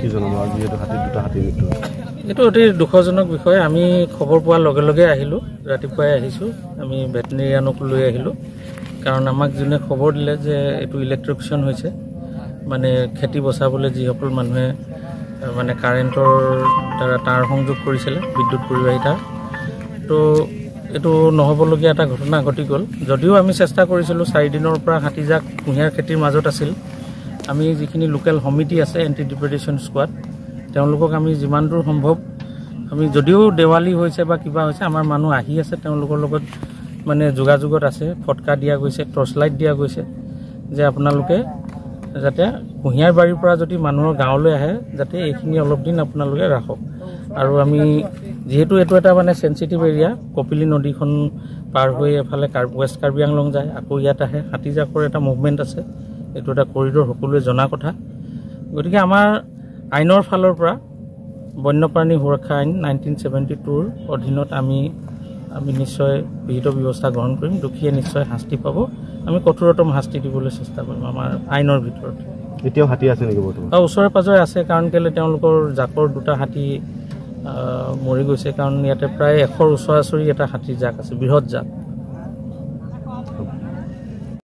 কি জনাব? যিহেতু হাতী দুটা হাতী মৃত্যু, এইটো অতি দুখজনক বিষয়। আমি খবৰ পোৱাৰ লগে লগে আহিলোঁ, ৰাতিপুৱাই আহিছোঁ। আমি ভেটেনেৰিয়ানক লৈ আহিলোঁ, কাৰণ আমাক যোনে খবৰ দিলে যে এইটো ইলেক্ট্ৰিকেশ্যন হৈছে, মানে খেতি বচাবলৈ যিসকল মানুহে মানে কাৰেণ্টৰ দ্বাৰা তাঁৰ সংযোগ কৰিছিলে, বিদ্যুৎ পৰিবাহী তাঁৰ, তো এইটো নহ'বলগীয়া এটা ঘটনা ঘটি গ'ল। যদিও আমি চেষ্টা কৰিছিলোঁ, চাৰিদিনৰ পৰা হাতীজাক কুঁহিয়াৰ খেতিৰ মাজত আছিল। আমি যিখিনি লোকেল সমিতি আছে, এণ্টি ডিপ্ৰেডেশ্যন স্কোৱাড, তেওঁলোকক আমি যিমান দূৰ সম্ভৱ, আমি যদিও দেৱালী হৈছে বা কিবা হৈছে, আমাৰ মানুহ আহি আছে, তেওঁলোকৰ লগত মানে যোগাযোগত আছে। ফটকা দিয়া গৈছে, টৰ্চ লাইট দিয়া গৈছে যে আপোনালোকে যাতে কুঁহিয়াৰ বাৰীৰ পৰা যদি মানুহৰ গাঁৱলৈ আহে, যাতে এইখিনি অলপ দিন আপোনালোকে ৰাখক। আৰু আমি যিহেতু এইটো এটা মানে চেঞ্চিটিভ এৰিয়া, কপিলী নদীখন পাৰ হৈ এফালে ৱেষ্ট কাৰ্বি আংলং যায়, আকৌ ইয়াত আহে, হাতীজাকৰ এটা মুভমেণ্ট আছে, এইটো এটা কৰিডৰ, সকলোৱে জনা কথা। গতিকে আমাৰ আইনৰ ফালৰ পৰা বন্যপ্ৰাণী সুৰক্ষা আইন 1972ৰ অধীনত আমি নিশ্চয় বিহিত ব্যৱস্থা গ্ৰহণ কৰিম। দোষীয়ে নিশ্চয় শাস্তি পাব। আমি কঠোৰতম শাস্তি দিবলৈ চেষ্টা কৰিম আমাৰ আইনৰ ভিতৰত। এতিয়াও হাতী আছে নেকি বৰ্তমান? ওচৰে পাঁজৰে আছে, কাৰণ কেলৈ তেওঁলোকৰ জাকৰ দুটা হাতী মৰি গৈছে। কাৰণ ইয়াতে প্ৰায় 100ৰ ওচৰা ওচৰি এটা হাতীৰ জাক আছে, বৃহৎ জাক।